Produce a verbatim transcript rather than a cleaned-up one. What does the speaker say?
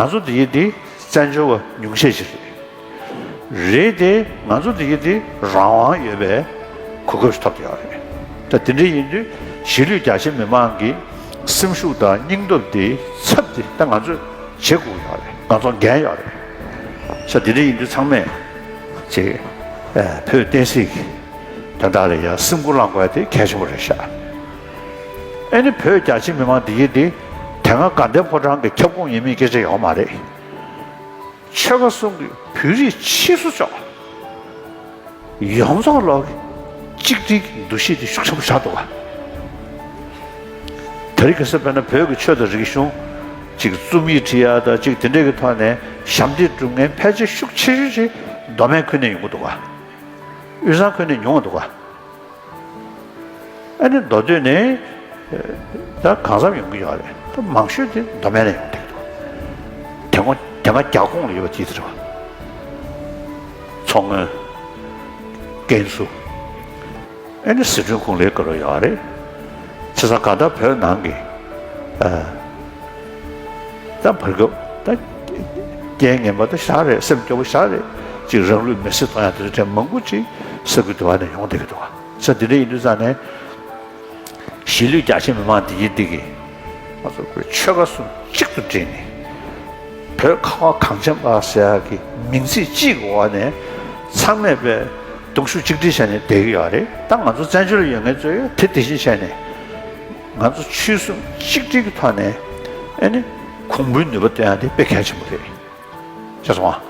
ང་ཚོ་འདི་ཡི་འདི་བཙན་བྱོལ་བ་ཉུང་ཤས་ཤིག་རེད། རེད་དེ་ང་ཚོ་འདི་ཡི་འདི་རང་དབང་ཡོད་པའི་གོ་སྐབས་ཤིག་ཐོབ་བསྡད་ཡོད་རེད། ད་དེ་འདྲ་ཡིན་དུས་གཞིས་ལུས་རྒྱ་ཆེ་མི་མང་གི་སེམས་ཤུགས་དང་སྙིང་སྟོབས་འདི་ཚབ་འདི་ད་ང་ཚོས་བྱེད་དགོས་ཡོད་རེད། ང་ཚོ་འགན་ཡོད་རེད། ས་དེ་འདྲ་ཡིན་དུས་ཚང་མས་ཅིག་ཨ་བོད་བསྟན་སྲིད་ཀྱི་དོན་དག་ལ་ཡ་སེམས་ཁུར་བླང་དགོས་ཡ་དེ་གལ་ཆེན་པོ་རེད་ཤག་ཨེ་ནི་བོད་རྒྱ་ཆེ་མི་མང་འདི་ཡི་འདི་དེ་སྔ་དགའ་ལྡན་ཕོ་བྲང་གི་ཁྱབ་ཁོངས་ཡིན་མིན་སྐད་ཆ་ཡོད་མ་རེད། ཆོལ་ཁ་གསུམ་གྱི་བོད་རིགས་ཕྱིས་སུ་ཕྱོགས་ཡོངས་རྫོགས་ལོག་གི་གཅིག་སྒྲིལ་གྱི་འདུ་ཤེས་དེ་ཤུགས་ཆེན་པོ་ཆགས་འདུག་ག་དེ་རིང་ཁ་སང་དཔེར་ན་བོད་ཀྱི་ཆོས་དང་རིག་གཞུང་གཅིག་རྩོམ་ཡིག་བྲིས་ཡ་དང་གཅིག་དེ་འདྲས་ཀྱི་ཐོག་ནས་ཞབས་འདེགས་སྒྲུབ་མཁན་ཕལ་ཆེར་ཤུགས་ཆེ་ཤོས་ཅིག་མདོ་སྨད་ཁུལ་ནས་ཡོང་གི་འདུག་ག་དབུས་གཙང་ཁུལ་ནས་ཡོང་གི་འདུག་ག་ཨ་ནི་མདོ་སྟོད་ནས་ད་གང་འཚམ་ཡོང་གི་ཡོད་རེད། ད་མང་ཤོས་དེ་མདོ་སྨད་ནས་ཡོང་བསྡད་ཀྱི་འདུག་དེ་སྔོན་དེ་སྔ་རྒྱ་ཁོངས་ལ་ཡོད་པ་དེ་རེད་བ། མཚོ་སྔོན། ཀན་སུའུ། ཨ་ནི་ཟི་ཁྲོན་ཁུངས་ལས་བརྒལ་བ་ཡོད་རེད། བྱས་ཙང་གང་ལྟར་བོད་ནང་གི་ཨ་ད་བར་སྐབས་ད་རྐྱེན་ངན་པ་ད་ཞེ་དྲག་རེད། སེམས་སྐྱོ་པོ་ཞེ་དྲག་རེད། ཅིག་རང་ལུས་མེར་སྲེག་གཏོང་ཡ་དེ་འདྲ་དྲན་མང་པོ་ཅིག་ས་ཁུལ་དེ་བ་ནས་ཡོང་བསྡད་ཀྱི་འདུག་བ། ས་དེ་འདྲ་ཡིན་དུས་ཙང་ནས་གཞིས་ལུས་རྒྱ་ཆེ་མི་མང་འདི་ཡི་འདི་གི་ང་ཚོ་བོད་ཆོལ་ཁ་གསུམ་གཅིག་ཏུ་བསྒྲིལ་ནས་བོད་ཁ་བ་གངས་ཅན་པ་ཟེར་ཡག་གི་མིང་ཚིག་གཅིག་གི་འོག་ནས་ཚང་མས་པའི་གདུང་ཤུགས་གཅིག་སྒྲིལ་བྱས་ནས་བསྡད་ཀྱི་ཡོད་རེད། ད་ང་ཚོ་བཙན་བྱོལ་ལ་ཡོད་མཁན་ཚོས་དེ་དེ་བཞིན་བྱས་ནས་ང་ཚོ་ཆོལ་གསུམ་གཅིག་སྒྲིལ་གྱི་ཐོག་ནས་ཨ་ནི་གོང་བུའི་ནུས་པ་བཏོན་ཡག་དེ་དཔེ་གལ་ཆེན་པོ་རེད། ཤེས་སོང་ང་